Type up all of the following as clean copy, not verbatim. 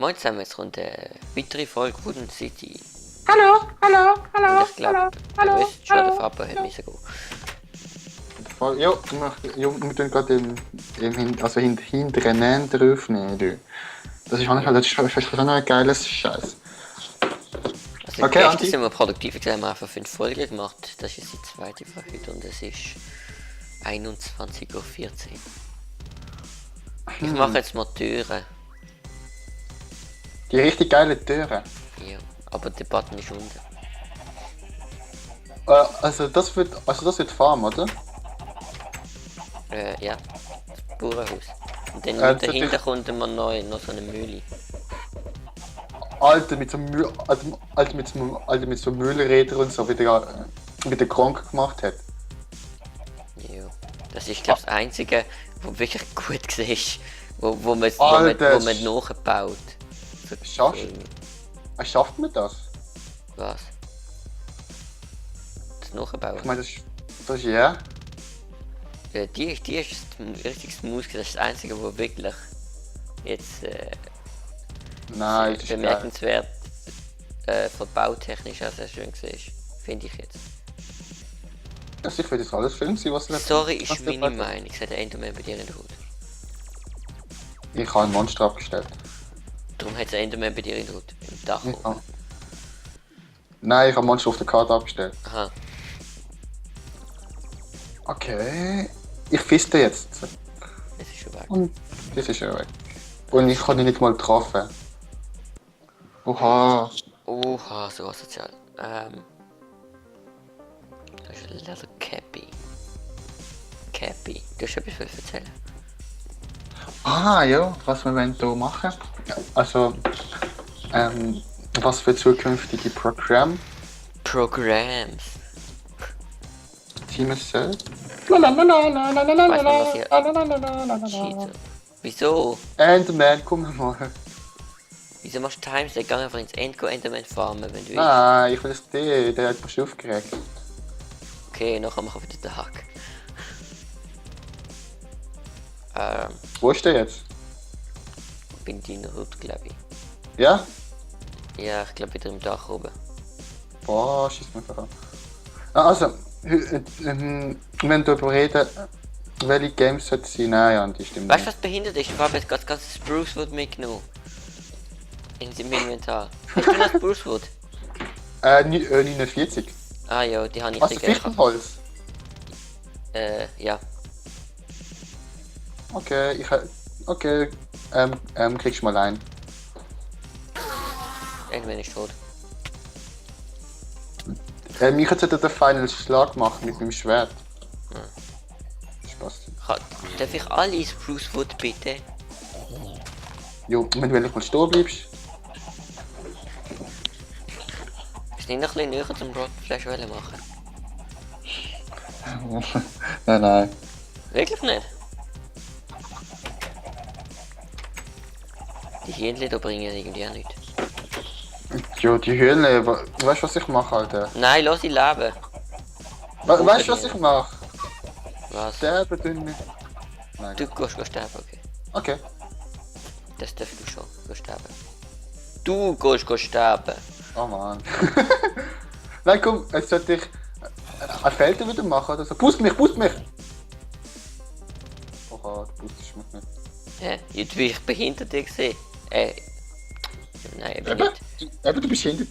Moin zusammen, jetzt kommt eine weitere Folge Wooden City. Hallo. Und ich glaube, ihr wisst schon, der Faber hat müssen gehen. Ja, wir tun gerade hintereinander aufnehmen. Du. Das ist schon ein geiles Scheiß. Also Okay, gestern Anti. sind wir produktiv, jetzt haben wir einfach 5 Folgen gemacht. Das ist die zweite von heute und es ist 21:14 Uhr. Ich mache jetzt mal Türen. Die richtig geile Türen. Ja, aber der Button ist unten. Also das wird Farm, oder? Ja, das Bauernhaus. Und dann dahinter kommt immer noch so eine Mühle. Alter mit so Müllrädern und so, wie der Kronk gemacht hat. Ja, das ist glaube ich das einzige, wo wirklich gut ist, wo man nachbaut. Schafft man das? Was? Das Nachbauen? Ich meine, das ist ja. Die ist richtig smooth, das ist das einzige, wo wirklich jetzt Nein, das ist bemerkenswert von bautechnisch sehr schön ist, finde ich jetzt. geil. Ich will das alles Film sein, was Sorry, ist meine Meinung, ich der Enderman bei dir in der Hut. Ich habe ein Monster abgestellt. Darum hat der Enderman bei dir in der Hut, im Dach. Nein, ich habe ein Monster auf der Karte abgestellt. Aha. Okay. Ich fiste jetzt. Das ist schon weg. Und das ist ja weg. Und ich habe ihn nicht mal getroffen. Oha. Oha, so asozial. Das ist ein Leather Cappy. Du hast etwas erzählen. Ah ja, was wir wollen hier machen. Also, was für zukünftige Programms. Teams soll. Wieso? Enderman, komm mal. Wieso machst du Times? Geh einfach ins Enderman farmen, wenn du willst. Nein, ich will es dir, der hat mich schon aufgeregt. Okay, nachher machen wir wieder den Hack. Wo ist der jetzt? Bin in deiner Hut, glaube ich. Ja? Ja, ich glaube wieder im Dach oben. Boah, schieß mich einfach an. Also, wenn du darüber reden, welche Games sollte es sein? Nein, ja, die stimmt Weißt du, was behindert ist? Fabi hat gerade das Spruce Wood mitgenommen. In seinem Inventar. Hast du noch Spruce Wood? 49. Ah ja, die habe ich Also Fichtenholz? Ja. Okay, kriegst du mal ein. Irgendwann ist tot. Ich hätte den Final Schlag machen mit meinem Schwert. Spaß. Darf ich alle Spruce Wood bitte? Jo, wenn du mal stehen bleibst. Ist nicht noch ein bisschen näher zum Rockflash machen? Nein. Wirklich nicht? Die Hähnchen da bringen irgendwie auch nichts. Jo, die Höhle, weißt du, was ich mache, Alter? Nein, lass sie leben. Weißt du, was ich mache? Was? Sterben tun wir. Nein. Du gehst sterben, okay. Okay. Das darfst du schon, sterben. Du gehst sterben. Oh Mann. Nein, komm, jetzt sollte ich ein Feld wieder machen oder so. Pust mich! Oha, du pustest mich nicht. Hä? Jetzt bin ich behindert gesehen. Nein, eben Eben, nicht. du bist hinter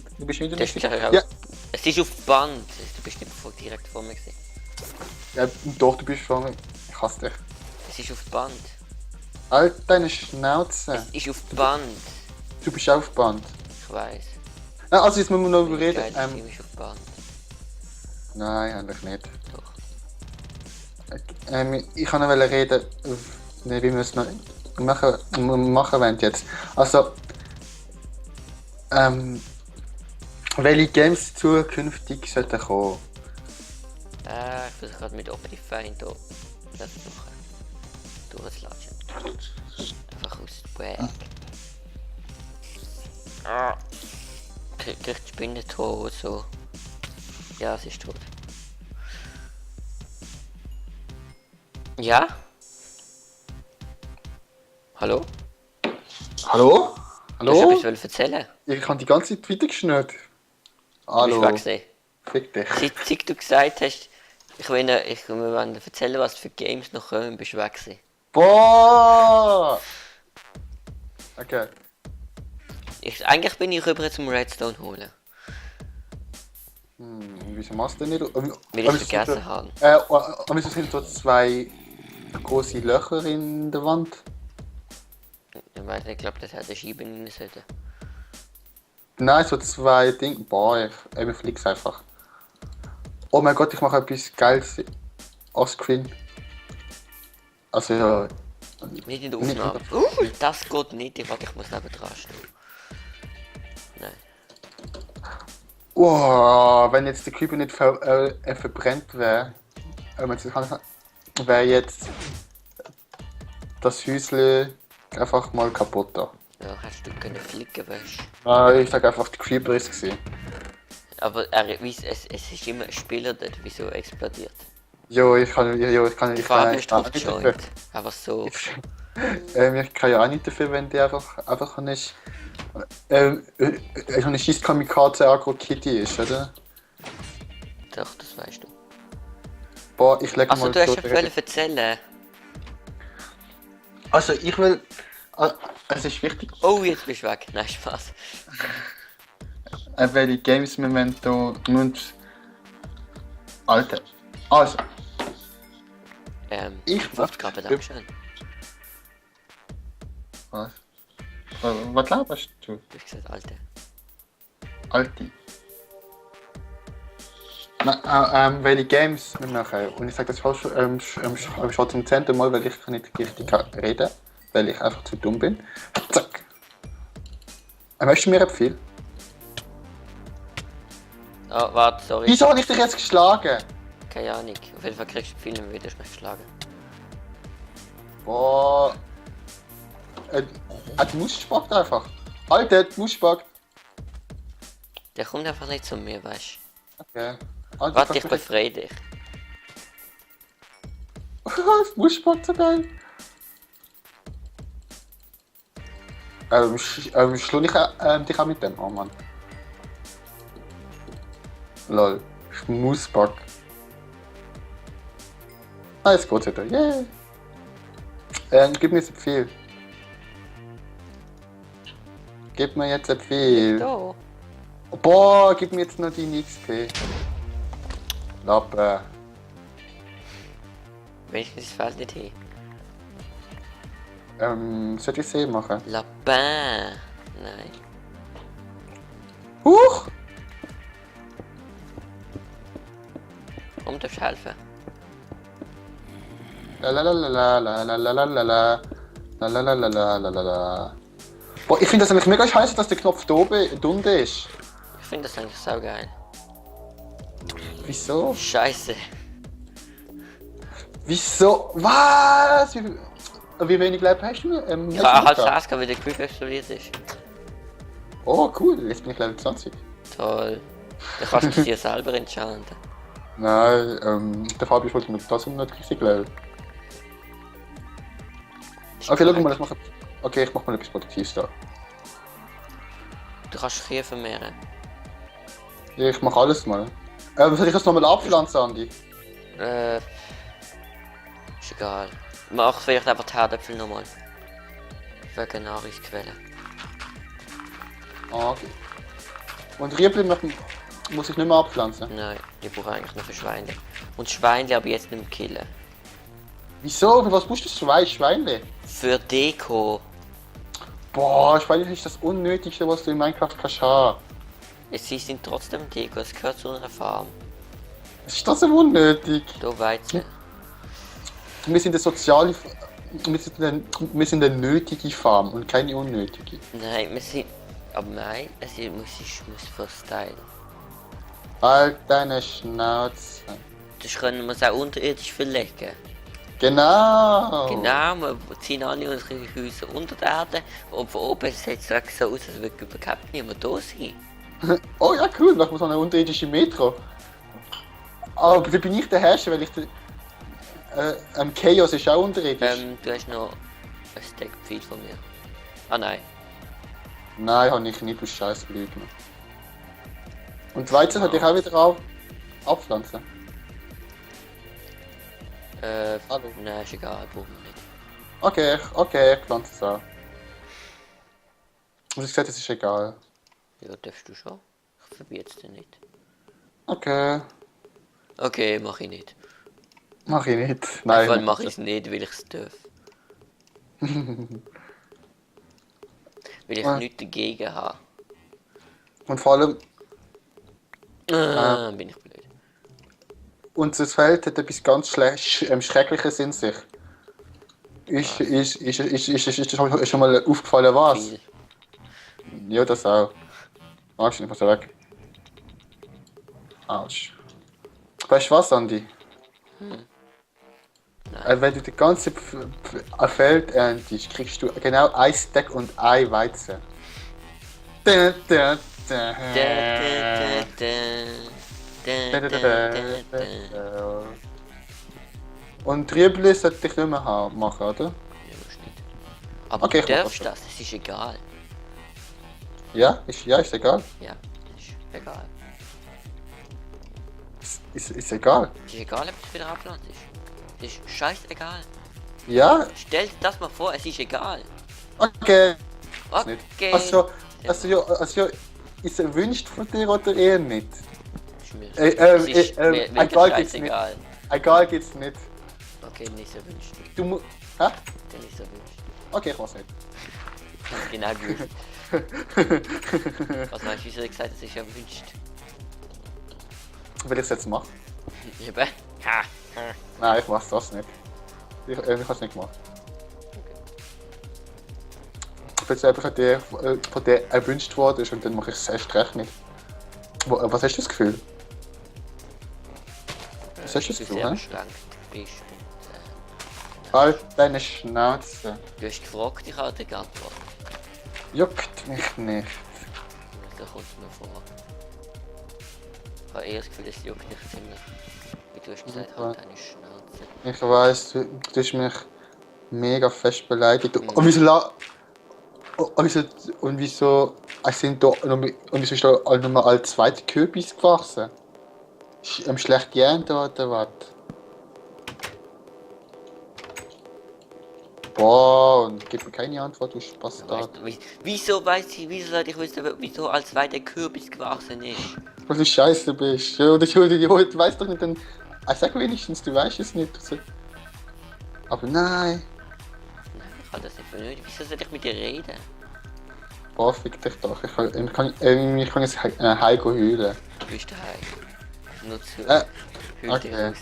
Das ist auch, Ja. Es ist auf Band. Du bist nicht direkt vor mir gesehen. Ja, doch, du bist schon. Ich hasse dich. Es ist auf Band. Halt deine Schnauze. Es ist auf Band. Du bist auf Band. Ich weiß. Also jetzt müssen wir noch reden. Das Team ist auf Band. Nein, eigentlich nicht. Doch. Ich kann noch reden, wie wir es noch machen wollen jetzt. Also, welche Games zukünftig sollten kommen? Ich versuche gerade mit Optifine hier das zu machen. Durchzulatschen. Einfach aus dem Weg. Kriegt die Spinne tot so. Ja, sie ist tot. Ja? Hallo? Hallo? Du hast Hallo? etwas erzählen. Ich habe die ganze Zeit weitergeschnurrt. Du bist Hallo? weg gewesen. Fick dich. Seit du gesagt hast, wir wollen erzählen, was für Games noch kommen, bist du weg gewesen. Boah! Okay. Eigentlich bin ich rüber zum Redstone holen, Wieso machst du denn nicht? weil ich es vergessen habe. Und wieso sind da zwei große Löcher in der Wand? Ich weiß nicht, ich glaube, das hat eine Scheibe rein sollen. Nein, so zwei Dinge. Boah, ich flieg's einfach. Oh mein Gott, ich mache etwas Geiles offscreen. Also ja. Nicht in der Nicht Aufnahme. in der- Das geht nicht, ich muss neben dran stehen. Nein. Oh, wenn jetzt der Creeper nicht verbrennt wäre, wäre jetzt das Häusle einfach mal kaputt da. Ja, hast du können flicken, weißt Ich sag einfach, der Creeper ist gesehen. aber es ist immer ein Spieler dort, wieso explodiert. Ich kann Die Farbe ist drauf nicht dafür. gejoint. Aber so. Ich kann ja auch nicht dafür, wenn der einfach nicht eine scheiß Kamikaze Agro Kitty ist, oder? Doch, das weißt du. Boah, ich leg Also mal du hast so ja wollen erzählen. Also ich will. Es ist wichtig, Oh, jetzt bist du weg. Nein, Spaß. welche Games wir da und. Alter. Also, Ich Aufgabe, Dankeschön. was? Was laberst du? Du hast gesagt, Alter. Alti. Welche Games wir machen. Und ich sage das falsch, schon zum 10. Mal, weil ich kann nicht richtig reden, weil ich einfach zu dumm bin. Zack. Möchtest du mir empfehlen? Oh, warte, sorry. Wieso habe ich dich jetzt geschlagen? Keine Ahnung. Auf jeden Fall kriegst du viel mehr, wieder mich geschlagen. Boah. Die Maus spackt einfach. Alter, die Maus spackt. Der kommt einfach nicht zu mir, weißt Okay. du. Alter, Warte, ich befreie dich. Die Maus spackt so geil. Schlug ich dich auch mit dem? Oh Mann. Lol. Schmusback. Ah, jetzt geht's wieder. Yeah. Gib mir jetzt viel. Gib mir jetzt viel. Da. Boah, gib mir jetzt noch die XP. Lappe. Wenigstens fällt nicht hin. Sollte ich sehen machen? Lapin. Nein. Huch! Komm, darfst du helfen? Lalalala. Boah, ich finde das eigentlich mega scheiße, dass der Knopf da oben drunten ist. Ich finde das eigentlich sau geil. Wieso? Scheiße. Wieso? Was? Wie wenig Leben hast du? Ich habe halb Schaß gehabt, weil der Creeper explodiert ist. Oh cool, jetzt bin ich Level 20. Toll. Du kannst es dir selber entscheiden. Nein, der Fabi wollte mit das nicht richtig Level. Okay, schau mal, ich mach mal etwas Produktives da. Du kannst Kühe vermehren. Ich mach alles mal. Soll ich das nochmal abpflanzen, Andi? Ist egal. Mach vielleicht einfach die Herdäpfel nochmal. Wegen Nahrungsquellen. Okay. Und Riebli muss ich nicht mehr abpflanzen. Nein, die brauche eigentlich nur für Schweine. Und Schweine aber jetzt nicht mehr killen. Wieso? Für was musst du das Schweinle? Für Deko. Boah, Schweine ist das Unnötigste, was du in Minecraft kannst haben. Sie sind trotzdem Deko, es gehört zu einer Farm. Ist das so unnötig? Da Weizen. Wir sind eine soziale... Wir sind eine nötige Farm und keine unnötige. Nein, wir sind... Aber nein, ich muss verstylen. Halt deine Schnauze. Das können wir es auch unterirdisch verlegen. Genau. Genau, wir ziehen alle unsere Häuser unter der Erde und von oben sieht es so aus, als würde überhaupt niemand da sein. Oh ja, cool, machen wir so eine unterirdische Metro. Aber wie bin ich der Herrscher, weil ich Chaos ist auch unterirdisch. Du hast noch ein Stack Pfeil von mir. Ah nein. Nein, habe ich nicht, du scheiß Lügner. Und Weizen sollte ich auch wieder abpflanzen. Hallo. Nein, ist egal, brauchen wir nicht. Okay, ich pflanze es auch. Und ich gesagt, es ist egal. Ja, darfst du schon. Ich verbiete es dir nicht. Okay, Okay, mach ich nicht. mach ich nicht. Einfach Nein, mach ich es nicht, weil ich es darf. Weil ich nichts dagegen habe. Und vor allem, Bin ich blöd. unser Feld hat etwas ganz Schreckliches in sich. Ist schon mal aufgefallen, was? Viel. Ja, das auch. Magst du nicht, was weg? Autsch. Weißt du was, Andi? Wenn du die ganze Feld erntest, kriegst du genau ein Stack und ein Weizen. Da, da, da. Und Rüebli sollte ich nicht mehr machen, oder? Ja, musst nicht. Aber Okay, du ich mach darfst das, es ist egal. Ja, ist egal. Ja, es ist egal. Ist egal. Es ist egal, ob es wieder abpflanzt ist. Es ist scheißegal. Ja, Stell dir das mal vor, es ist egal. okay. Okay. Also, ist er wünscht von dir oder eher nicht? Ist mir, es ist mir egal gibt's scheißegal. Egal geht's nicht. Okay, nicht so wünscht. Du musst. Hä? Der nicht so wünscht. Okay, ich weiß nicht. Genau gewusst. Was meinst du, wieso ich gesagt, dass ich ja wünscht? Will ich es jetzt machen? Eben. Ha. Nein, ich mach's das nicht. Ich hab's nicht gemacht. Ich bin selber von dir erwünscht worden und dann mache ich es erst recht nicht. Was hast du das Gefühl? Was hast du das Du Gefühl, sehr hä? beschränkt bist und Halt deine Schnauze. du hast gefragt, ich habe dir geantwortet. Juckt mich nicht. So kommt es mir vor. Ich habe eher das Gefühl, es juckt nicht ziemlich. Wie du hast gesagt, halt deine Schnauze. Ich weiss, du hast mich mega fest beleidigt. Mhm. Und wieso sind da und wieso ist da nochmal als zweite Kürbis gewachsen? Schlecht geerntet oder was? Boah, und gib mir keine Antwort, du Bastard. Wieso sollte ich wissen, wieso als weiter Kürbis gewachsen ist? Weil du scheiße bist. Ja, oder du weißt doch nicht, dann. Sag wenigstens, du weißt es nicht. Aber nein. Ich kann das nicht vernünftig. Wieso soll ich mit dir reden? Boah, fick dich doch. Ich kann jetzt Heiko heulen. Du bist daheim. Nur zu. Hüll dich Okay. aus.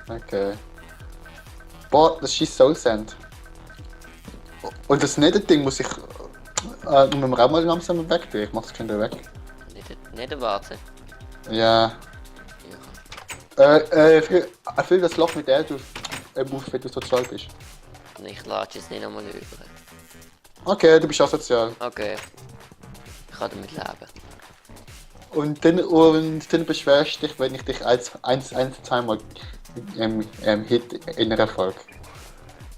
Okay. Boah, das schießt Soul Sand. Und das Nether-Ding muss ich mit dem Raum mal langsam weg tun. Ich mach's schnell weg. Nicht warten. Ja. Ja. Füll das Loch mit der auf, wenn du sozial bist. Ich lade jetzt nicht einmal über. Okay, du bist asozial. Okay. Ich kann damit leben. Und dann beschwerst du dich, wenn ich dich zweimal hit in einer Folge.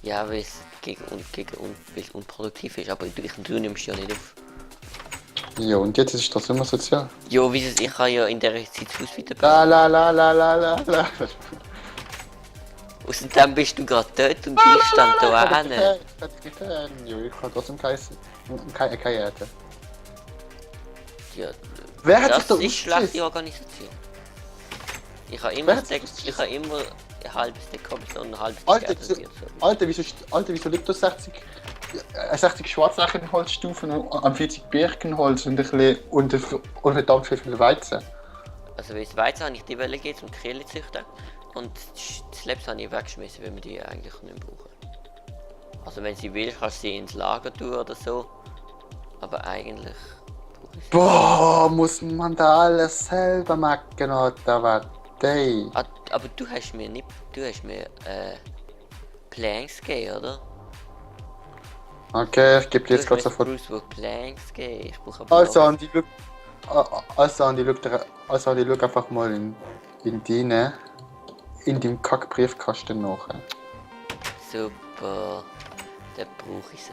Ja, weil es weil es unproduktiv ist, aber du nimmst ja nicht auf. Ja, und jetzt ist das immer sozial. Jo, wieso, ich kann ja in der Zeit das Haus weiterbauen. La. Außerdem bist du gerade dort und ich stand da hin. Das hat getan. Jo, ich kann trotzdem keine Erde. Ja, Wer hat sich das da ist schlechte ausgesetzt? Organisation. Ich habe Wer immer, hat sich ausgesetzt? ein halbes Deck gehabt und ein halbes Alter, Deck Alter, wieso liegt da 60 Schwarzechenholzstufen und 40 Birkenholz und verdammt viel Weizen? Also weil das Weizen habe ich die Welle gegeben, um die Kehle zu züchten. Und die Slabs habe ich weggeschmissen, weil wir die eigentlich nicht brauchen. Also wenn sie will, kannst du sie ins Lager tun oder so. Aber eigentlich brauche ich sie. Boah, muss man da alles selber machen oder was? Ey. Aber du hast mir Planks gegeben, oder? Okay, ich gebe dir jetzt Du gerade hast mir sofort. Brucewood Planks gegeben. Ich brauche aber Also, noch. Andi, schau einfach mal in deinem Kackbriefkasten nach. Super. Dann brauche ich sie.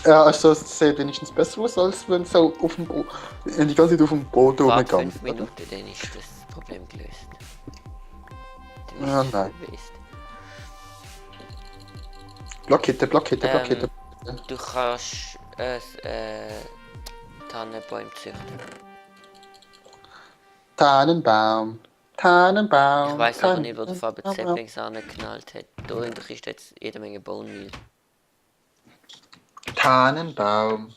Ja, also es sieht wenigstens besser aus, als wenn es so die ganze Zeit auf dem Boden Warte rumgegangen 5 Minuten, dann ist das Problem gelöst. Dann Ja, ist es nein. gelöst. Blockhitte. Du kannst Tannenbäume züchten. Tannenbaum. Ich weiß aber nicht, wo der Fabian die Saplings angeknallt hat. Da in der Kiste hat es jede Menge Bone Meal. Tannenbaum.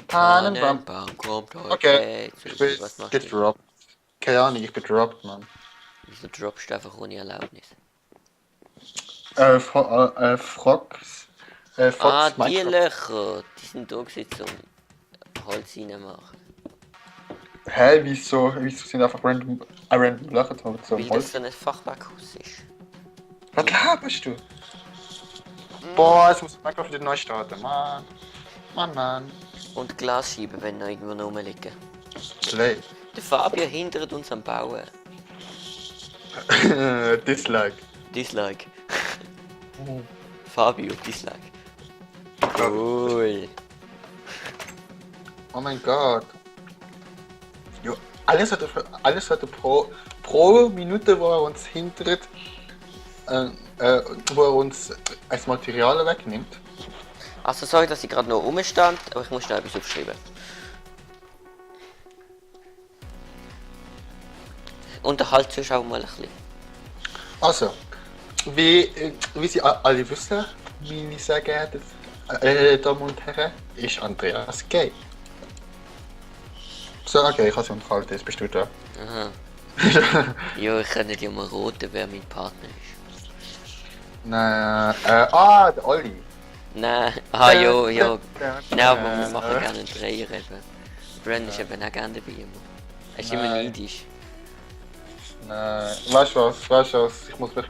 Tannenbaum kommt heute. Okay, ich bin Was machst du? gedroppt. Keine Ahnung, ich bin gedroppt, Mann. Wieso droppst du einfach ohne Erlaubnis? Fox. Ah, Fox die Minecraft. Löcher, die sind da gewesen, zum Holz reinmachen. Hä, wieso sind einfach random Löcher da zum Weil das Holz? so ein Fachwerkhaus ist. Was laberst du? Boah, jetzt muss Minecraft wieder neu starten, Mann. Und Glasscheiben, wenn noch irgendwo noch rumliegen. Play. Der Fabio hindert uns am Bauen. Dislike. Dislike. Fabio, Dislike. Cool. Oh mein Gott. Jo, alles hat er pro Minute, wo er uns hindert, wo er uns als Material wegnimmt. Also sorry, dass ich gerade noch rumstand, aber ich muss schnell etwas aufschreiben. Unterhalt Zuschauer mal ein bisschen. Also, wie Sie alle wissen, meine sehr geehrten Damen und Herren, ist Andreas gay. So, okay, ich habe sie unterhalten, jetzt bist du da. Aha. Ja, ich kann nicht immer roten, wer mein Partner ist. Nein, der Olli. Nein, ja. Nein, aber wir machen gerne einen Dreier eben. Brandon ist eben auch gerne dabei immer. Er ist immer Nein. neidisch. Nein, weißt du was, ich muss mich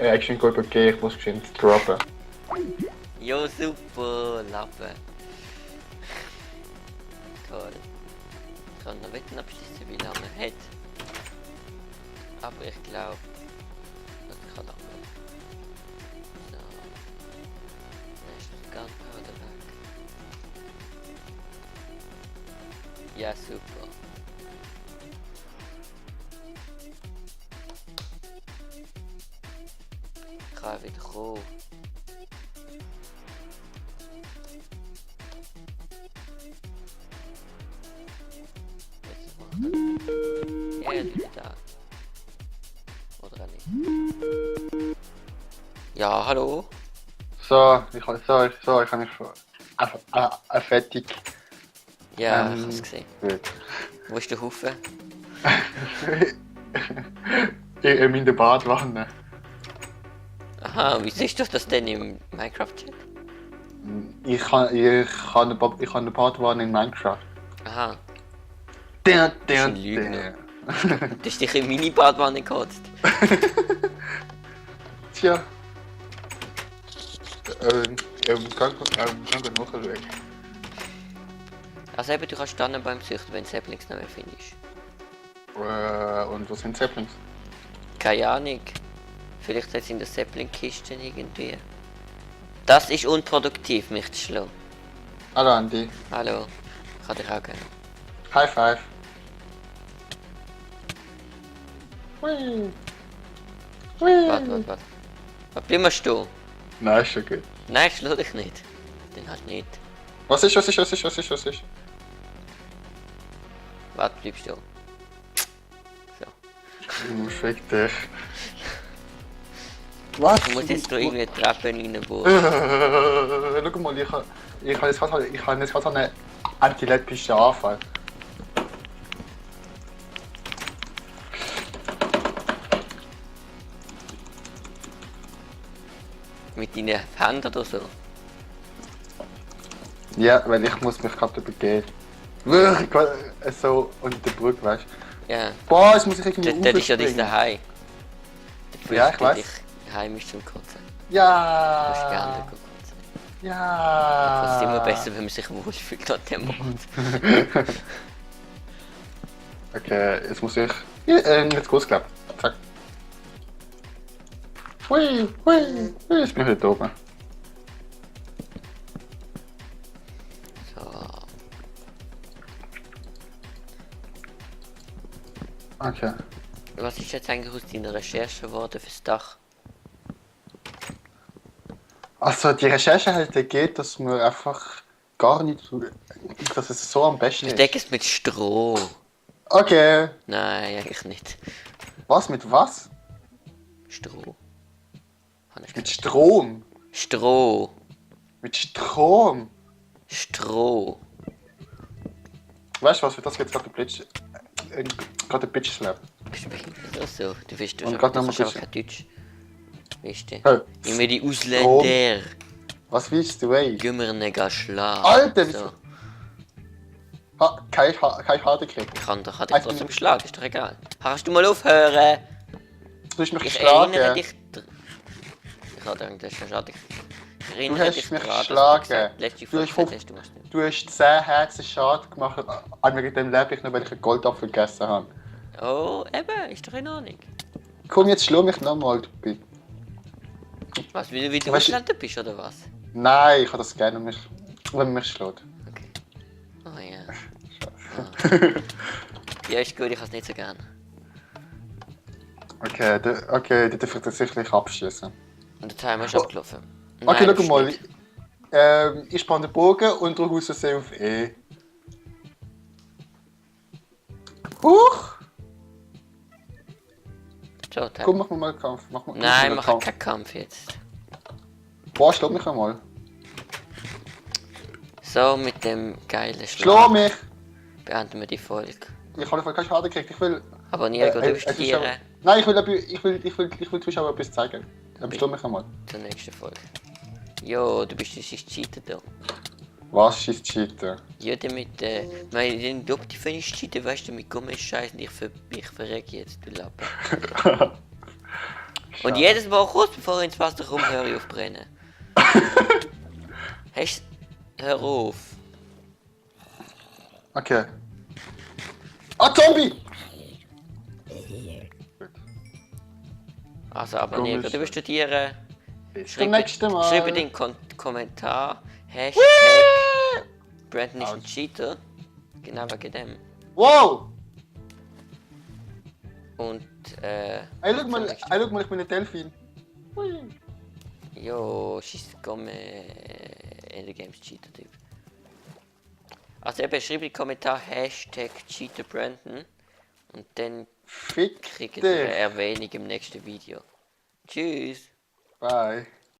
geschwind gut gehen, ich muss geschwind droppen. Jo, super, Lappen. Toll. Ich kann noch wetten abschließen, wie lange er hat. Aber ich glaube, das kann auch noch. So. Dann ist das ganz gerade weg. Ja, super. Ich kann wieder kommen. Jetzt machen. Ja, er ist wieder da. Oder auch nicht. Ja, hallo? So, ich habe mich fertig. Ja, ich hab's gesehen. Gut. Wo ist der Haufen? In der Badwanne. Aha, wieso ist doch das denn im Minecraft-Chat? Ich habe eine Badwanne in Minecraft. Aha, Der, ein Lügner. du hast dich in meine Badwanne gekotzt. Tja. Kann nachschauen. Also eben, du kannst Tannenbaum züchten, wenn du Saplings noch mehr findest. Und was sind Saplings? Keine Ahnung. Vielleicht hat es in der Sapling-Kiste irgendwie. Das ist unproduktiv, mich zu schlagen. Hallo Andi. Hallo, kann dich auch gerne. High five. Hui. Warte. Bleib mal stehen. Nein, ist schon gut. Nein, ich schlag dich nicht. Den halt nicht. Was ist? Warte, bleib stehen. So. Du musst weg dich. Was? Du musst jetzt da irgendwie eine Treppe reinbohren. Schau mal, ich habe jetzt gerade so einen epileptischen Anfall. Mit deinen Händen oder so. Ja, weil ich muss mich gerade übergeben. Wirklich so unter der Brücke, weißt du? Ja. Boah, jetzt muss ich irgendwie Das ist ja dein aufspringen. Daheim. Ja, ich weiß. Dich heim ist zum Kotzen. Du Ja. musst gerne kotzen. Es Ja. ist immer besser, wenn man sich wohlfühlt an dem Ort. Okay, jetzt muss ich. Ja, jetzt groß klappen. Zack. Hui, jetzt bin ich wieder oben. Okay. Was ist jetzt eigentlich aus deiner Recherche geworden fürs Dach? Also die Recherche halt geht, dass man einfach gar nicht, dass es so am besten Ich ist. decke es mit Stroh. Okay. Nein, eigentlich nicht. Was mit was? Stroh. Habe ich Mit gesagt. Strom. Stroh. Mit Strom. Stroh. Weißt du was, für das geht's gerade ein Bitch Slap. Bist du behindert oder so? Du weißt, Und du grad noch mal kannst auch kurz- kein Deutsch. Weißt du? Hey, Immer die Ausländer. was willst du, ey? Gehen wir nicht schlagen. Alter, So. wieso? Kein Harte gekriegt. Ich kann dich Einfach trotzdem nicht schlagen, ist doch egal. Kannst du mal aufhören? Du hast mich Ich erinnere geschlagen. dich. Ich habe gedacht, das ist schade. Ich Du erinnere hast dich mich daran, dass geschlagen. gesagt, letzte Du Folge hast gesagt hast, du machst nicht. Du hast 10 Herzen Schaden gemacht an mir in dem Leben, ich nur weil ich einen Goldapfel gegessen habe. Oh, eben, ist doch in Ordnung. Komm, jetzt schlau mich nochmal, bitte. Was, weil du wieder Weißt du- Ausländer bist, oder was? Nein, ich habe das gerne, wenn man mich schlägt. Okay. Oh ja. Ja, ist gut, ich habe es nicht so gern. Okay, die darf ich tatsächlich abschießen. Und der Timer ist Oh. abgelaufen. Okay, Nein, schau mal. nicht. Ich spanne den Bogen und drücke aus Versehen auf E. Huch! So, Timer. Komm, mach mal einen Kampf. Nein, mach keinen Kampf jetzt. Boah, schlag mich einmal. So, mit dem geilen Schlag Schlag mich! beenden wir die Folge. Ich habe einfach keinen Schaden gekriegt. Ich will. Abonnieren, äh, du studieren. Nein, ich will Zuschauer etwas zeigen. Schlag mich einmal. Zur nächsten Folge. Jo, du bist Cheater da. Was ist Cheater? Ja, damit, mein, ob die findest Cheater, weißt du, mit Gummi scheiße und ich verrecke jetzt, du Lappen. Und jedes Mal kurz bevor ich ins Wasser komme, höre ich auf brennen. Hast hör auf. Okay. Ah, Zombie! Also abonnieren, Komisch. du studieren. Bis zum nächsten Mal. Schreib in den Kommentar Hashtag Brandon ist ein Cheater. Genau wegen dem. Wow! Und Ey, schau mal, ich bin ein Delfin. Hui. jo, she's come in the Games Cheater Typ. Also eben, schreib in den Kommentar Hashtag Cheater Brandon und dann Fick kriegt dich. ihr eine Erwähnung im nächsten Video. Tschüss! Bye.